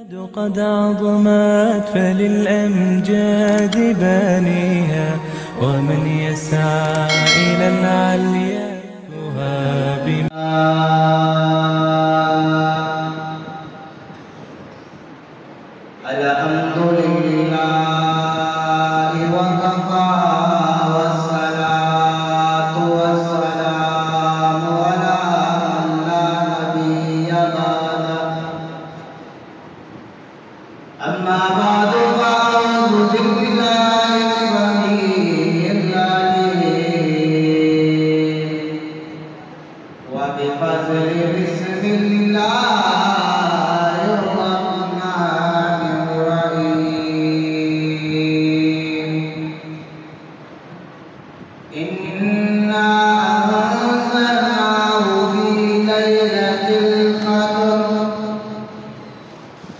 قد عظمت فللأمجاد بانيها، ومن يسعى إلى العليا يهاب. الحمد لله وكفى، والصلاة والسلام على من لا نبي بعده. أما بعد، فأعوذ بالله السميع العليم وبفضل بسم الله الرحمن الرحيم. إنا أنزلناه في ليلة القدر،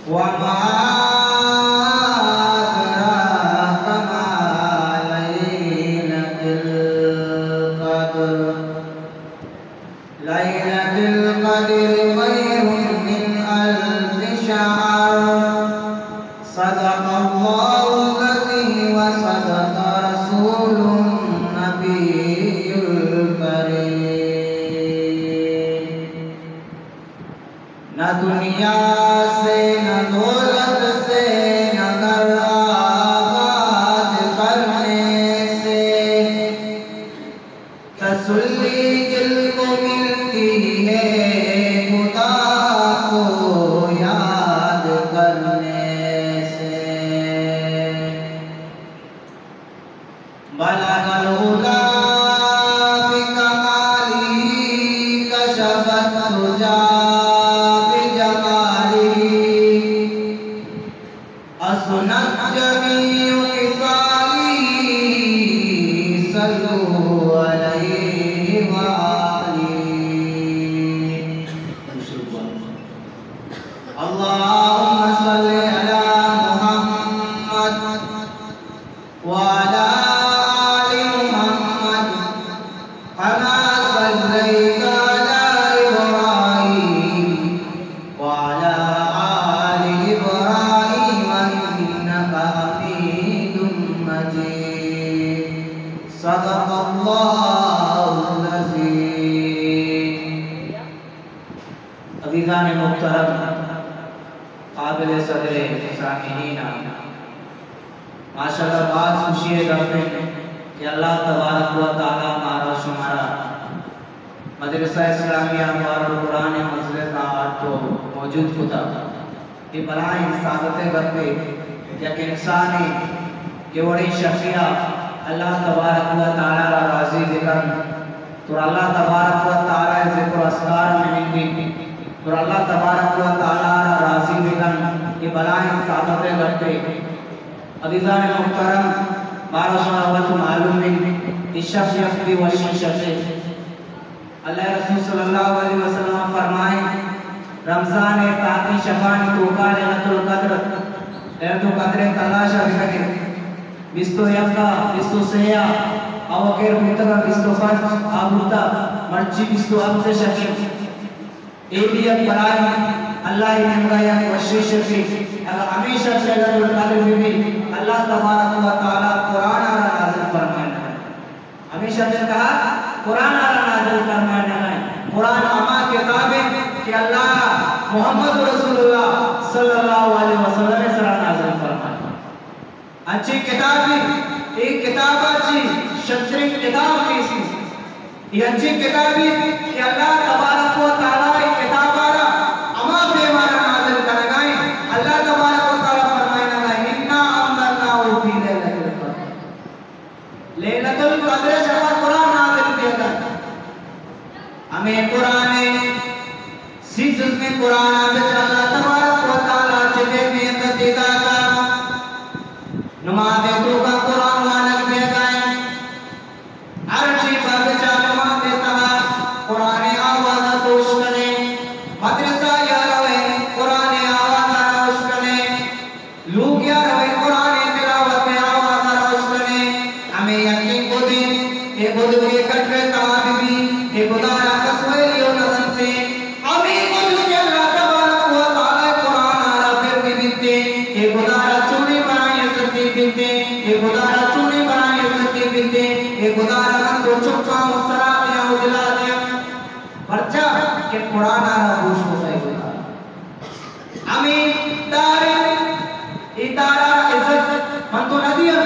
وما أدراك ما ليلة القدر. ليلة القدر خير من ألف شهر. صدق الله العظيم وصدق رسوله النبي الكريم. نہ دنیا سے، نہ دولت سے، نہ گھر آباد کرنے سے، تسلی دل کو ملتی ہے خدا کو یاد کرنے سے۔ بلغ العلا بكماله، كشف الدجى بجماله، حسنت جميع خصاله، صلوا عليه وآله. اللهم صل على محمد وعلى آل محمد كما صليت على إبراهيم وعلى آل إبراهيم إنك حميد مجيد. صدق الله العظيم. عزیزان محترم، قابل قدر سامعین، ماشاءاللہ باز خوشی ءِ گپ اِنت کہ اللہ تبارک و تعالیٰ مارا شمارا مدرسہ اسلامیہ انوار القرآن ءِ منزل ءِ تہا آورت ءُ موجود کتگ۔ اے بلاہیں سعادت ءِ گپے، یک انسانے کہ وڑیں شخصے ءَ اللہ تبارک و تعالیٰ را راضی بہ کنت، تو اللہ تبارک و تعالیٰ ءِ ذکر و اذکار ءَ منند بیت، تو اللہ تبارک و تعالیٰ را راضی بہ کنت، اے بلاہیں سعادت ءِ گپے۔ عزیزان محترم، مارا شمارا وت معلوم اِنت، اے شپ یک بے وشیں شپے۔ اللہ ءِ رسول صلی اللہ علیہ وسلم فرمائیں، رمضان ءِ تاکیں شپانی توکا لیلۃ القدر، لیلۃ القدر ءِ تلاش ءَ بکنیں۔ بیست و یک ءَ، بیست و سے ءَ، آ وکر بوتگ ءَ بیست و پنچ ءَ بوتگ، مرچی بیست و ہفت ءِ شپے۔ اے بھی یک بلاہیں اللہ ءِ نیمگا یک وشیں شپے۔ اگر ہمے شپ لیلۃ القدر بہ بیت، اللہ تبارک و تعالیٰ قرآن ءَ را نازل فرمائینگ ءَ۔ ہمے شپ ءِ تہا قرآن ءَ را نازل فرمائینگ ءَ۔ قرآن ہما کتاب اِنت کہ اللہ محمد رسول اللہ صلی اللہ علیہ وسلم ءِ سرا نازل فرمائینگ ءَ۔ انچیں کتابے، اے کتاب ءَ چہ شرتریں کتاب نیست۔ اے انچیں کتابے کہ اللہ تبارک و تعالیٰ اے کتاب ءَ را ہما پیما را نازل کنگ ءَ اِنت۔ اللہ تبارک و تعالیٰ فرمائینگ ءَ، انا انزلناہ فی لیلۃ القدر۔ لیلۃ القدر ءِ شپ ءَ قرآن نازل بیتگ۔ ہمے قرآن ءِ سی جزیں قرآن ءَ بچار، اللہ تبارک و تعالیٰ چہ بے نیت دیداتا۔ نماز ءِ توکا قرآن وانگ بیگا اِنت۔ ہر ٹیم ءَ بچار نماز ءِ تہا قرآن ءِ آواز اے گدارا چونیں برائیں عزتے بیتیں، اے گدارا چونیں برائیں عزتے بیتیں، اے گدارا من تو چکاں و سرا دیاں و دلا دیاں۔ پرچا کہ قرآن آرا گوش کتا اے گدارا۔ ہمے دار، اے دارا عزت من تو نہ دیاں۔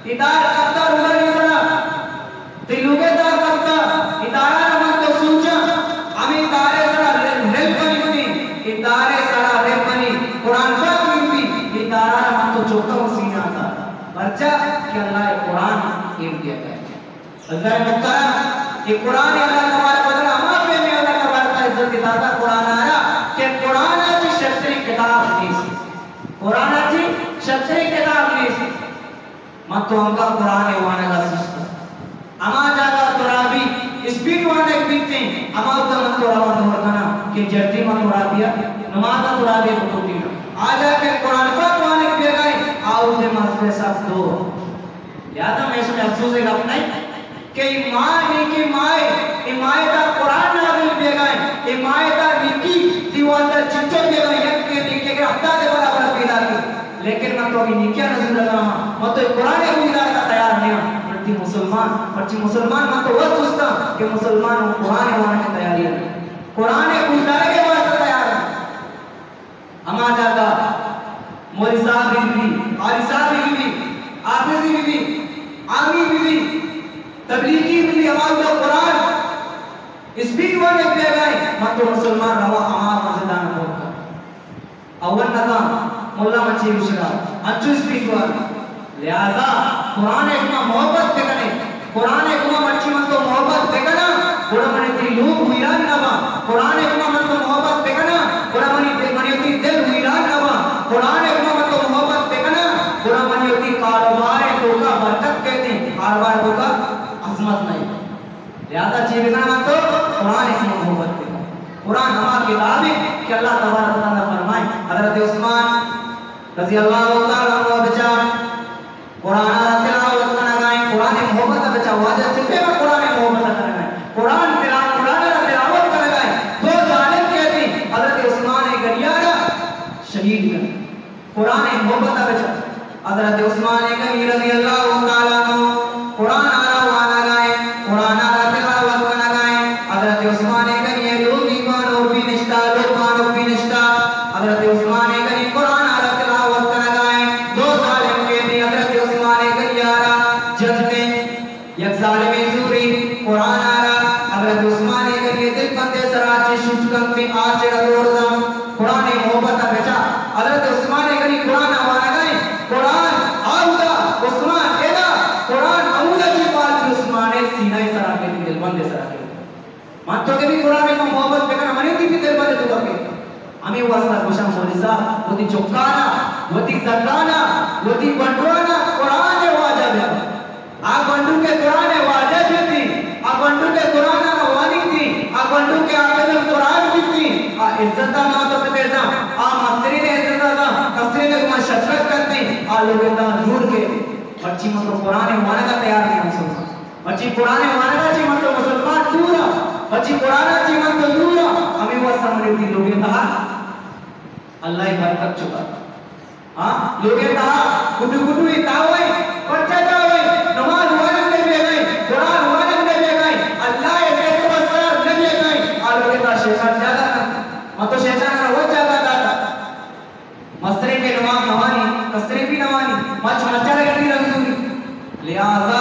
اے دار کپتا روڈانی سرا، تئی لوگے دار کپتا، اے دارا من تو سوچاں، ہمے دارے سرا رل، رل کنی، اے دارے سرا رل کنی، قرآن پاک ایر بی، اے دارا من تو چکا و سینہ تا۔ پرچا کہ اللہ اے قرآن ایر دیگا۔ عزیزان محترم، اے قرآن اللہ تبارک و تعالی، ہما پیمیں اللہ تبارک و تعالی عزت داتا قرآن آرا کہ قرآن چی شرتریں کتاب نیست۔ قرآن چی شرتریں کتاب نیست۔ من تو انگا قرآن وانگا سست۔ ہما جاگہ ترا بی اسپیڈ وانگ بیتیں، ہما وقت من ترا دور کناں کہ جلدی من ترا بیا نماز ترا بیا بکوٹی۔ آ جا کہ قرآن پاک وانگ بیگائیں، آ وقت مسئلہ سب دور۔ لہذا میں اس میں افسوس گپ نہیں کہ اے ماہ، نیکیں ماہ، اے ماہ تا قرآن نازل بیگائیں، اے ماہ تا نیکی تی واسطہ چچو بیگائیں، یک کے نیکی اگر ہفتہ دے برابر پیدا کی۔ لیکن من تو اے نیکیاں نہ زورگا ہاں، من تو اے قرآن گوشدار کا تیار نہیں ہاں۔ مرچی مسلمان، مرچی مسلمان من تو وقت سستا کہ مسلمان قرآن وانا کی تیاری ہے، قرآن گوشدار کے واسطہ تیار ہے۔ ہما جاگہ مولوی صاحب بی بی، قاری صاحب بی بی، حافظ بی بی، عامی بی بی، تبلیغی بی بی، ہما جاگہ قرآن اسپیڈ وانا بیگائیں، من تو مسلمان روا ہما مسجدان بوکا۔ اول نظام، مولا من چی گوشگا، انچو اسپیڈ وانا۔ لہذا قرآن ء گوما محبت بکنیں۔ قرآن ء گوما مرچی من تو محبت بکناں، گڑا منی تئی لوگ ویران نہ باں۔ قرآن ء گوما من تو محبت بکناں، گڑا منی دل، منی وتی دل ویران نہ باں۔ قرآن ء گوما من تو محبت بکناں، گڑا منی وتی کاروبار ء توکا برکت کیت، کاروبار ء توکا عظمت نہ۔ لہذا چی بکناں من تو؟ قرآن ء گوما محبت بکناں۔ قرآن ہما کتابے کہ اللہ تبارک و تعالی فرمائے، حضرت عثمان رضی اللہ تعالی عنہ بچار، قرآن ء را تلاوت کنگائیں، قرآن ء محبت ء بچار، واجہ چہ پیما قرآن ء محبت ء کنگائیں، قرآن تلا-، قرآن ء را تلاوت کنگائیں، دو ظالم کیتی حضرت عثمان ء گریارا شہید کن۔ قرآن ء محبت ء بچار۔ حضرت عثمان غنی رضی اللہ تعالی عنہ قرآن ء را وانگائیں، قرآن ء را تلاوت کنگائیں۔ حضرت عثمان غنی ء لوگی بانک بی نشتا، لوگ بانک بی نشتا۔ حضرت عثمان غنی قرآن ء را تلاوت کنگائیں۔ دو ظالم کیتی حضرت عثمان غنی ء را جنتے۔ یک ظالمے زوری قرآن ء را حضرت عثمان غنی ء دلبند ء سرا چہ شوٹ کنت، آسڑ ء دور دنت۔ قرآن ء محبت ء بچار، حضرت عثمان غنی قرآن ء وانگ ء انت، قرآن آودا، عثمان ادا، قرآن ہمودا چہ پاد عثمان ء سینہ ء سرا کیت، دلبند ء سرا کیت۔ من تو کہ بھی قرآن ء گوں محبت بکناں، منی وتی بھی دلبند ء توکا کیت۔ ہمے واسطہ گوشاں مولوی صاحب، وتی چکانا، وتی زنانا، وتی گونڈوانا قرآن ء واجہ بکن۔ آ گونڈو کہ قرآن ء واجہ بیتی، آ گونڈو کہ قرآن ء وانیتی، آ گونڈو کہ حافظ القرآن بیتی، آ عزت ء مات ء پت ء داں، آ مسترین ء عزت ء داں، کسترین ء گوما شفقت کنتی، آ لوگ ء تہا دور کے۔ مرچی من تو قرآن ء وانگ ء تیار نہیں ہم سوچ۔ مرچی قرآن ء وانگ ء چی من تو مسلمان دور آں، مرچی قرآن ء چی من تو دور آں، ہمے واسطہ من وتی لوگ ء تہا اللہ ء برکت چکا۔ ہاں، لوگ ء تہا گڈو گڈو ء تاوئے، پرچا تاوئے؟ نماز وانگ نہ بیگائے، قرآن وانگ نہ بیگائے، اللہ ء ذکر و اسرار نہ بیگائے، آ لوگ ء تہا شیطان جاگہ کنت۔ من تو شیطان ء را وت جاگہ داتا۔ مستریں کہ نماز نوانی، کستریں بھی نوانی، مچ مچا رکھی رمزوری۔ لہذا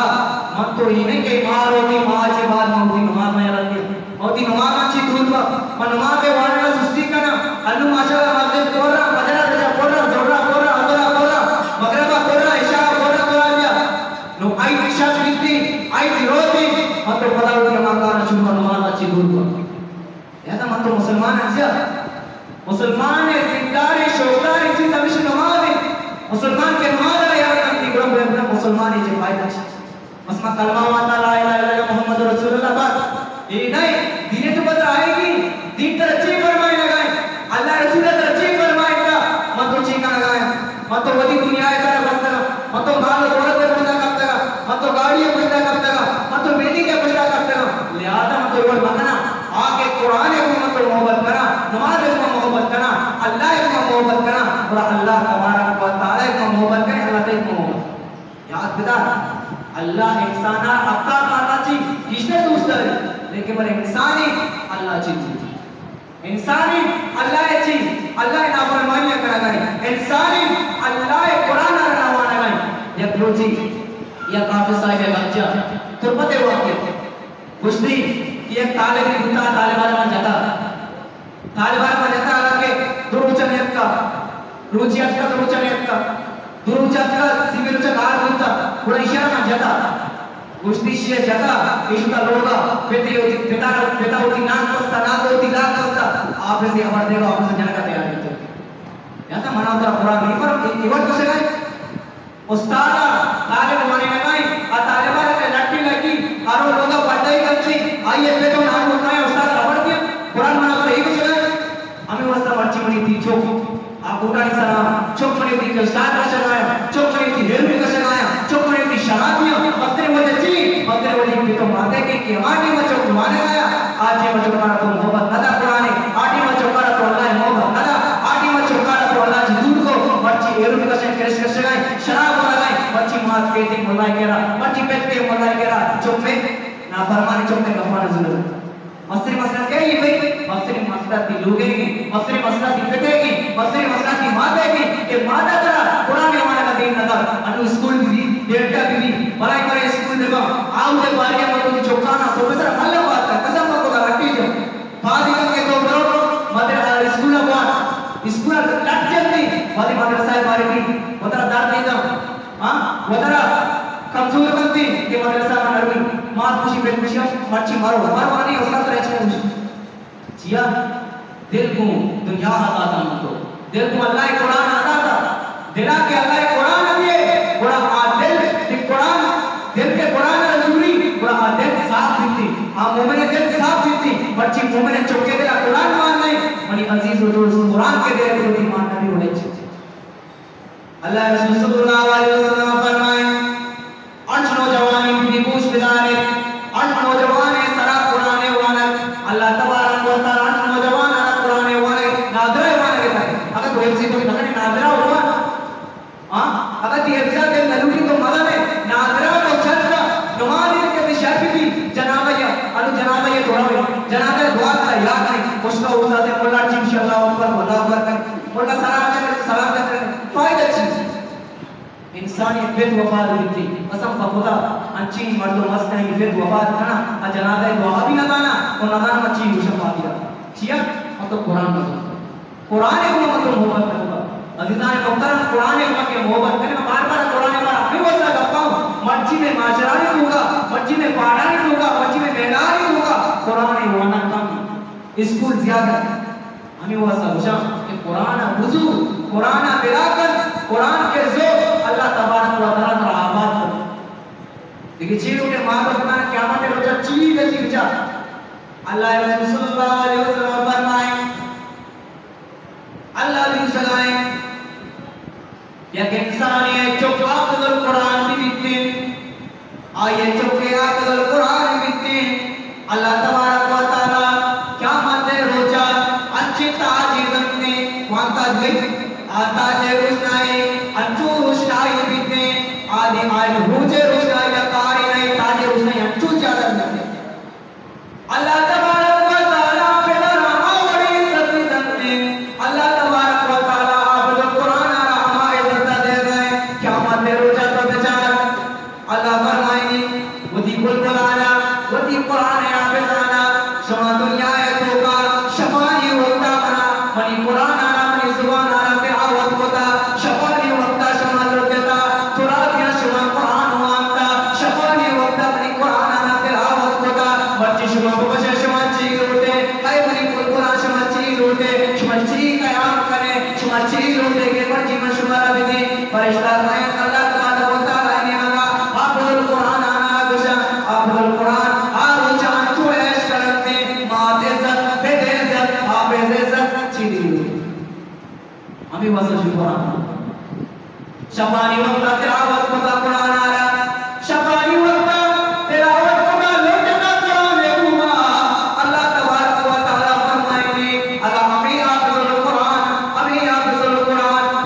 من تو ہی نہیں کہ ماہ روتی، ماہ چے بعد من وتی نماز میں رکھے۔ من وتی نماز من چی دور با، من نماز میں واننا سستی کنا۔ انو ماشاءاللہ مسجد پورا، فجرا رجا پورا، زورا پورا، اثرا پورا، مغربا پورا، عشاء پورا، پورا بیا۔ نو آئی شک بیتی، آئی روتی، من تو پدا وتی ہما کارا شروع نماز من چی دور با۔ لہذا من تو مسلمان ہم چیا؟ مسلمان ء زندار ء شوکدار ء چیز ہمیش نماز انت۔ مسلمان کہ نماز ء یاد کنت، گڑا بلے بلے مسلمان ء چہ فائدہ چی؟ بس ما کلمہ وانتا، لا الہ الا اللہ محمد رسول اللہ، بس۔ اے نئے، دین تو بدر آئے گی، دین ترا چی فرمائے لگائے، اللہ رسول ترا چی فرمائے گا، من تو چی کنگائے؟ من تو وتی دنیا ء سرا بستگاں، من تو مال و دولت ء بزدا کپتگاں، من تو گاڑی ء بزدا کپتگاں، من تو بلڈنگ ء بزدا کپتگاں، لہذا من تو وڑ مکناں۔ آ کہ قرآن ء گوں من تو محبت کناں، نماز ء گوں محبت کناں، اللہ ء گوں محبت کناں، اللہ تبارک و تعالی کو محبت کرے، اللہ تئی کو محبت۔ یاد بدار، اللہ انسان ءَ ہفتاد ماتا چی گیشتر دوست دارے، لیکن بلے انسانی اللہ چی دوست۔ انسانی اللہ چی، اللہ نافرمانی کنگا ہے۔ انسانی اللہ قرآن ءَ نہ وانگا ہے۔ یک روچی یک حافظ صاحب ءِ بچہ تربت ءِ واقعہ گوشتی کہ یک طالب بوتا، طالب ءَ من جتا۔ طالبان ما جتا، حالانکہ دو روچ نیتکا، روچی اتکا، دو روچ نیتکا، دو روچ اتکا، سیمی روچ گار بوتا، گڑا ایشی ءَ ما جتا۔ گوشتی ایشی ءَ جتا، ایشی تا لوگا، پتے وتی، پتا، پتا وتی ناک بستا، ناک وتی لاک بستا، آفس ءَ خبر دیگا، آفس ءَ جنگا تیار بیتا۔ یا تا منا ترا قرآن نہیں پر، ایوٹ کسے گئے؟ استاد ءَ طالب وانینگا ایں، آ طالب ءَ را کہ لٹی لگی، آرو لوگا پٹائی کرتی، آئی ءَ پہ تو نام مکائیں، استاد ءَ ربڑ دیا، قرآن منا صحیح گوشگا۔ ہمیں واسطہ مرچی منی تھی چک آ کوٹانی سرا، چک منی تھی کہ استاد کشگا، چک منی تھی ہیروئن کشگا، چک منی تھی شرابیاں، مستریں وجہ چی؟ مستریں وجہ کہ تو ماتے کہ کہ ہما ٹیم ءَ چک وانگا آ، آ ٹیم ءَ چکارا تو محبت نہ دا قرآن ءَ، آ ٹیم ءَ چکارا تو اللہ ءِ محبت نہ دا، آ ٹیم ءَ چکارا تو اللہ چی دور کو، مرچی ہیروئن کشیں، کریش کشگا ایں، شراب وانگا ایں، مرچی مات کیتی ملا ءِ کرا، مرچی پت کے ملا ءِ کرا، چک میں نافرمانی چک میں گفانا ضرورت۔ مستریں مسئلہ کئے ایں بھئی؟ مستریں مسئلہ تئی لوگے ایں، مستریں مسئلہ تئی پتے ایں، مستریں مسئلہ تئی ماتے ایں کہ ماتا ترا قرآن وانگا دیم نہ دات۔ انو اسکول بی بی، ڈیلٹا بی بی، بلائیں بلائیں اسکول بی با، آؤ دے باریا مردم چکانا سو بسر ملہ بات کر، قسم پہ خدا رٹی جو۔ پادی کن کہ تو برو، مدر-، اسکول بوان، اسکول لٹ جلدی، وتی مدرسہ بارے بھی، وترا درد دیتا۔ ہاں، وترا کمزور بنتی کہ مدرسہ من نروی، مات خوشی، پت خوشی، مرچی مرو، مرو آنی استاد ترا چی خوشی۔ چیا؟ دل گوں دنیا ءَ داتا من تو۔ دل گوں اللہ ءِ قرآن ءَ داتا۔ دلا کہ اللہ ءِ قرآن دیے، گڑا آ دل کہ قرآن، دل کہ قرآن ءَ زوری، گڑا آ دل صاف بیتی۔ آ مومن ءِ دل صاف بیتی۔ مرچی مومن ءِ چکے دلا قرآن مان نہیں۔ منی عزیز و دوست، قرآن کہ دل ءَ وتی مان نبی وڑے چی۔ اللہ رسول صلی اللہ علیہ وسلم فرمائیں، انچ نوجوانی بی گوش بدارے، انچ نوجوان سرا قرآن وانگ، اللہ تبارک و تعالی انچ نوجوان را قرآن وانگ، نادرہ وانگ ہے۔ اگر تو حفظی تو نکنے نادرہ ہوا، ہاں، اگر تی حفظہ دل نلوٹی تو مدد ہے، نادرہ تو شرط، نماز کے تی شرط بھی جنازہ یا، انو جنازہ یہ دعا ہے، جنازہ دعا کا یاد نہیں، اس کا اوزا دے مولا چیز اللہ اکبر، اللہ اکبر کر۔ مولا سلام چکر، سلام چکر، فائدہ چیز۔ انسانی بد وفا بیتی، قسم پہ خدا، انچین مردم ہست ہیں بد وفا کنا، آ جنازہ دعا بھی نہ دانا، اور نہ دانا چی گوشم آدیا۔ چیا؟ ہم تو قرآن نہ دانا۔ قرآن کو مطلب محبت نہ ہوگا۔ عزیزان محترم، قرآن کو کہ محبت کرے، میں بار بار قرآن بار اپنی واسطہ گپا ہوں۔ مرچی میں معاشرہ نہیں ہوگا، مرچی میں پاڑا نہیں ہوگا، مرچی میں میدان نہیں ہوگا، قرآن وانا کم، اسکول زیادہ۔ ہمے واسطہ گوشاں کہ قرآن ءَ بزور، قرآن ءَ بلا کن، قرآن کہ زور، اللہ تبارک و تعالی ترا آباد کن۔ دگہ چی لوٹے؟ مات و پتان قیامت ءِ روچا چی گچی بچا؟ اللہ ءِ رسول صلی اللہ علیہ وسلم فرمائیں، اللہ دی سلائیں، یک انسانے چک حافظ القرآن بہ بیتیں، آئی چک حافظ القرآن بیتیں، اللہ تبارک و تعالی قیامت ءِ روچا انچیں تاجے دنتیں، وانتا گئے، آ تاج ءِ روشنائی انچو روشنائی بیتیں، آدی آئی روچ ءِ روشنائی ءَ کارے نئے، تاج ءِ روشنائی انچو زیادہ بیتیں۔ اللہ تبارک و تعالی پدا ہما وڑیں عزت دنت۔ اللہ تبارک و تعالی حافظ القرآن ءَ را ہما عزت دیگ ءَ اِنت۔ قیامت ءِ روچ ءَ تو بچار، اللہ فرمائنی، وتی بلبلانا، وتی قرآن حافظانا، شما دنیا ءِ توکا شپانی وقتا منا، منی قرآن ءَ را، منی زبان ءَ را تلاوت کتا، شپانی وقتا شما لڈتا، ترابیاں شما قرآن وانتا، شپانی وقتا منی قرآن ءَ را تلاوت کتا، مرچی شما بگوشے شما چی لوٹے، اے منی بلبلاں شما چی لوٹے، شما چی قیام کنے، شما چی لوٹے کہ مرچی من شما را بدیں۔ فرشتہ کائیں اللہ تبارک و تعالی ءِ نیمگا، حافظ القرآن آنا گوشاں، حافظ القرآن آ روچا انچو عیش کرنتے، مات عزت، پت عزت، حافظ عزت، چی دی لوٹے؟ ہمے واسطہ شی قرآن۔ شپانی وقت تلاوت کتا قرآن ءَ را۔ شپانی وقت تلاوت کتا لوٹتا قرآن ءِ گوما۔ اللہ تبارک و تعالی فرمائنی، اگا ہمے حافظ القرآن، ہمے حافظ القرآن،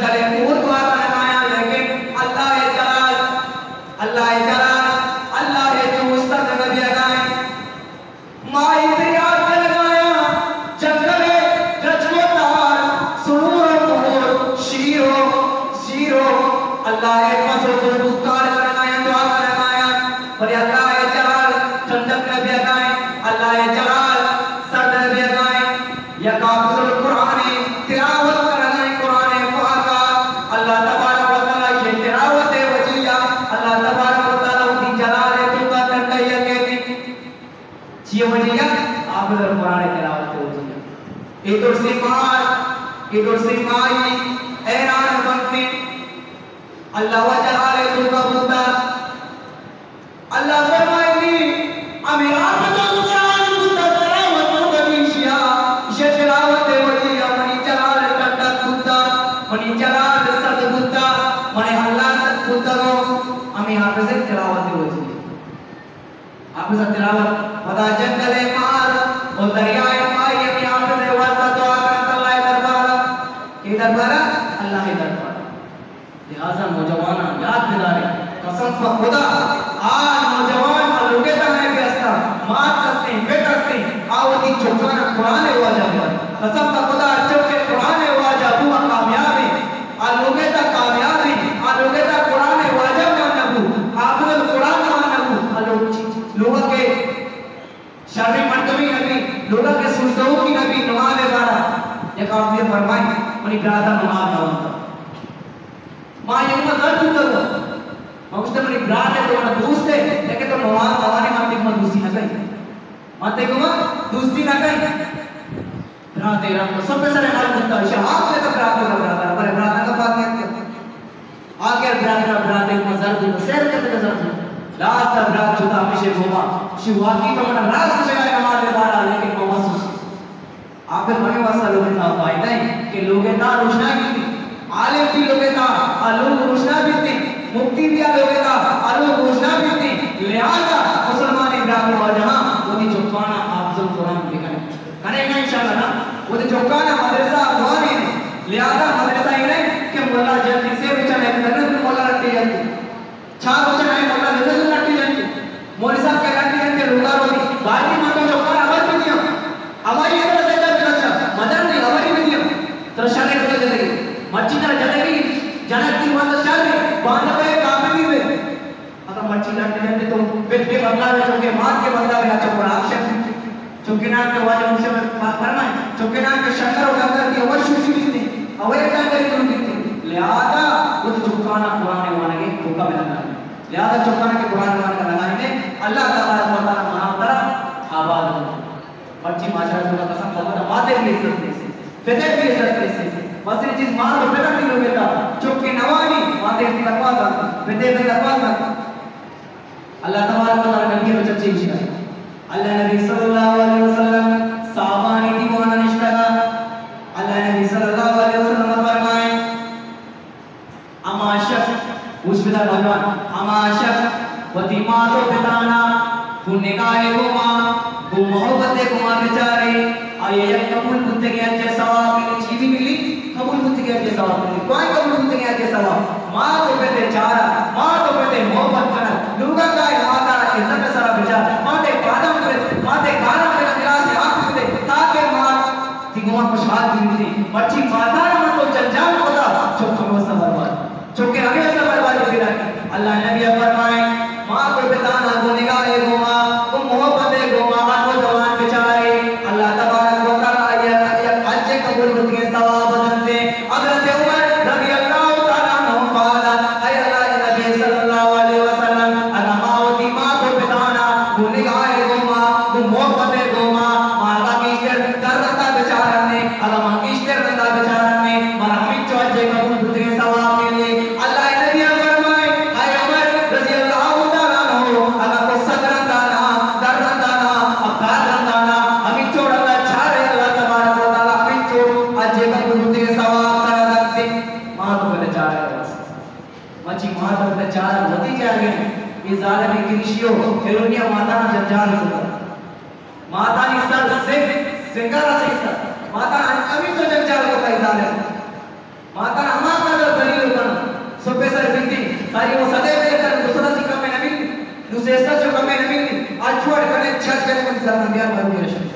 جنگل ءِ کور دعا کنگایاں، لیکن اللہ ءِ جلال، اللہ ءِ جلال، اللہ ءِ جوش سرد نہ بیگائیں۔ ماہی پریات کنگایاں، جنگل ءِ درچک ءُ تار، سنور ءُ کور، شیر ءُ، شیر ءُ، اللہ ءِ پس ءُ زور بوکار کنگایاں، دعا کنگایاں، بلے اللہ ءِ جلال ٹھنڈک نہ بیگائیں، اللہ ءِ جلال سرد نہ بیگائیں۔ یک حافظ القرآن ءِ تلاوت کنگائیں قرآن پاک ءَ، اللہ تبارک و تعالیٰ یہ تلاوت ءِ وجہ ءَ اللہ تبارک و تعالیٰ وتی جلال ءِ توکا ٹھنڈائی ءَ کیتی۔ چی وجہ ءَ؟ حافظ القرآن ءِ تلاوت ءِ وجہ ءَ۔ اے درسیں مار، اے درسیں مائی حیران بنت، اللہ ءِ جلال ءِ توکا بوتا۔ اللہ فرمائنی، ہمے حافظ القرآن بوتا تلاوت کنگی شیا، شے تلاوت ءِ وجہ ءَ منی جلال ٹھنڈک بوتا، منی جلال سرد بوتا، منی اللہ سرد بوتا گو، ہمے حافظ ءِ تلاوت ءِ وجہ ءَ۔ حافظ ءِ تلاوت، پدا جنگل ءِ مار ءُ دریا ءِ ماہی ہمے حافظ ءِ واسطہ دعا کنت اللہ ءِ دربار ءَ۔ اے دربار ءَ؟ اللہ ءِ دربار ءَ۔ لہذا نوجواناں یاد بدارے، قسم پہ خدا، آ نوجوان آ لوگ ءِ تہا ایں کہ ہستاں، مات ہستیں، پت ہستیں، آ وتی چکاں قرآن ءِ واجہ بوان۔ قسم پہ خدا، چک کہ قرآن ءِ واجہ بو، آ کامیاب ایں۔ آ لوگ ءِ تہا کامیاب ایں، آ لوگ ءِ تہا قرآن ءِ واجہ مان نہ بو، حافظ القرآن مان نہ بو، آ لوگ چی؟ لوگ ءَ کہ شریں مردمے نہ بی، لوگ ءَ کہ سوچتوکی نہ بی، نماز ءِ بارہ ءَ یک آدمی فرمائیں، منی برات ءَ نماز نہ وانتا۔ ما یک ما زر بوتگ۔ ما گوشتہ، منی برات ءِ تو منا دوست ئے، لیکن تو نماز نہ وانی، ما تئی گوما دوستی نہ کنیں۔ ما تئی گوما دوستی نہ کنیں۔ برات ءِ رنگ سب سر حال بوتا، شہ آپ ءَ تو برات ءَ، برات ءَ، بلے برات ءَ پاک نہ آخر برات ءَ، برات ءِ گوما زر بوت، سیر کتگ زر بوت۔ لاسٹ ءَ برات جتا ہمیشی گوما، شی واقعی تو منا راست بیا نماز ءِ بارہ ءَ، لیکن گوما سوچ۔ آخر ہمے واسطہ لوگ ءِ تہا فائدہ ایں کہ لوگ ءِ تہا روشنائی بیت۔ عالم بی لوگ ءِ تہا، آ لوگ روشنا بیت۔ مفتی بی آ لوگ ءِ تہا، آ لوگ روشنا بیت۔ لہذا مسلمان برات ءُ واجہاں وتی چکانا حافظ القرآن بکن۔ کنیں نا انشاءاللہ نا، وتی چکانا مدرسہ ءَ بوانیں۔ لہذا مدرسہ اے نہ ایں کہ ملا جنتی، سے روچا نہ کنن، ملا رٹی جنتی۔ چار روچا نہ ایں، ملا زندہ زندہ رٹی جنتی۔ مولوی صاحب کہ رٹی جنتی، لوگا روتی۔ باقی من تو چکانا خبر بی دیاں۔ ہماری اندر سے درد اچھا، مدر نہیں، ہماری بی دیاں۔ ترا شر کتا جنگی۔ مرچی ترا جنگی، جنک تی واندا شر، واندا پہ کافر بی بے۔ اگاں مرچی لٹ جنتے تو پت کے بدلا میں، چونکہ مات کے بدلا میں، اچھا قرآن شریف۔ چونکہ نام کے واجہ مسلم فرمائے، چونکہ نام کے شکر و گندر کی اول شروع بیتے، اول ڈنگری دور بیتے۔ لہذا وہ تو چکانا قرآن وانگے تو کا بدلا۔ لہذا چکانا کے قرآن وانگا لگائیں، اللہ تبارک و تعالیٰ منا ترا آباد ہو۔ مرچی ماشاءاللہ تو قسم خدا، ماتے بھی عزت دے سے، پتے بھی عزت دے سے۔ بس یہ چیز ماں تو پتا بھی لوگ تھا، چکے نوانی، ماتے بھی تقوی سا، پتے بھی تقوی سا۔ اللہ تبارک و تعالیٰ نبی ءَ چچے اشارہ۔ اللہ نبی صلی اللہ علیہ وسلم صحابانی دیوان نشتگا۔ اللہ نبی صلی اللہ علیہ وسلم فرمائے، ہما شخص، گوش بدار نوجوان، ہما شخص وتی مات و پتانا گوں نگاہے گوما، گوں محبتے گوما بچارے، آئی یک قبول بوتگیں حج ءِ ثواب ملی، چی بھی ملی؟ قبول بوتگیں حج ءِ ثواب ملی۔ کوئی قبول بوتگیں حج ءِ ثواب؟ مات و پتے چارا، مات و پتے محبت کنگ، لوگا کائے ماتا عزت ءِ سرا بچار، ماتے پاداں برے، ماتے گاراں برے، گلاسے آپ بدے، تاکہ مات تی گوما خوشحال بیتی۔ مرچی ماتانا من تو جنجال کتا، چکے ہمے واسطہ برباد۔ چکے ہمے واسطہ برباد بیتگ۔ اللہ نبی فرمائے، مات و پتانا گوں نگاہے گوما، گوں محبتے گوما، آ نوجوان بچارے۔ اللہ تبارک و تعالیٰ آئی ءَ یک حج قبول بوتگیں ثواب دنتے۔ حضرت عمر رضی اللہ تعالیٰ عنہ فرمایا، اے اللہ نبی صلی اللہ علیہ وسلم، اگاں ما وتی مات و پتانا گوں نگاہے گوما، گوں محبتے گوما، ما اگاں گیشتر در رندا بچارنے، اگاں ما گیشتر رندا بچارنے، مارا ہمینچو حج قبول بوتگیں ثواب ملے۔ اللہ نبی فرمائے، اے عمر رضی اللہ تعالیٰ عنہ، اگاں تو صد رندانا، در رندانا، ہفتاد رندانا، ہمینچو رندا چارے، اللہ تبارک و تعالیٰ ہمینچو حج قبول بوتگیں ثواب ترا دنتے۔ مات و پت چارگ ءِ واسطہ۔ مرچی مات و پت چار وتی جاگہ ایں۔ اے ظالمیں کرشی و ہیرونیا ماتانا جنجال کتا۔ ماتانی سر سنگ، سنگا رسیتا۔ ماتانا ہمینچو جنجال کتا اے ظالم۔ ماتانا ہما بیا بند کر۔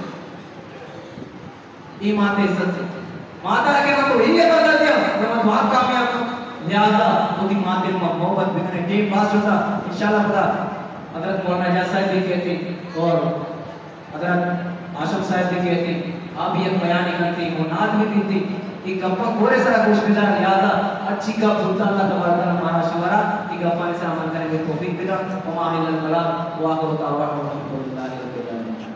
اے مات ءِ عزت اِنت۔ مات ءَ کہ من تو اے عزت دیا، من تو آپ کامیاب اوں۔ لہذا وتی مات ءَ ما محبت بکنیں۔ ٹیم پاس ہوتا، انشاءاللہ پدا حضرت مولانا اعجاز صاحب بھی کہتے اور حضرت ہاشم صاحب بھی کہتے، آپ بھی یک بیانے کرتے، وہ نعت بھی پیتے۔ اے گپاں گورے سرا گوش بدار، لہذا اچھی گپ بوتا، اللہ تبارک و تعالی مارا شمارا اے گپانی سرا عمل کرنے کی توفیق بدا۔ وما علینا الا البلاغ، وآخر دعوانا ان الحمد للہ رب العالمین۔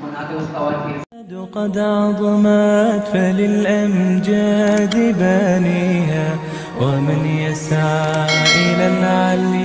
من آتے اس قوار کی قد عظمت فللأمجاد بانيها، ومن يسعى إلى العلي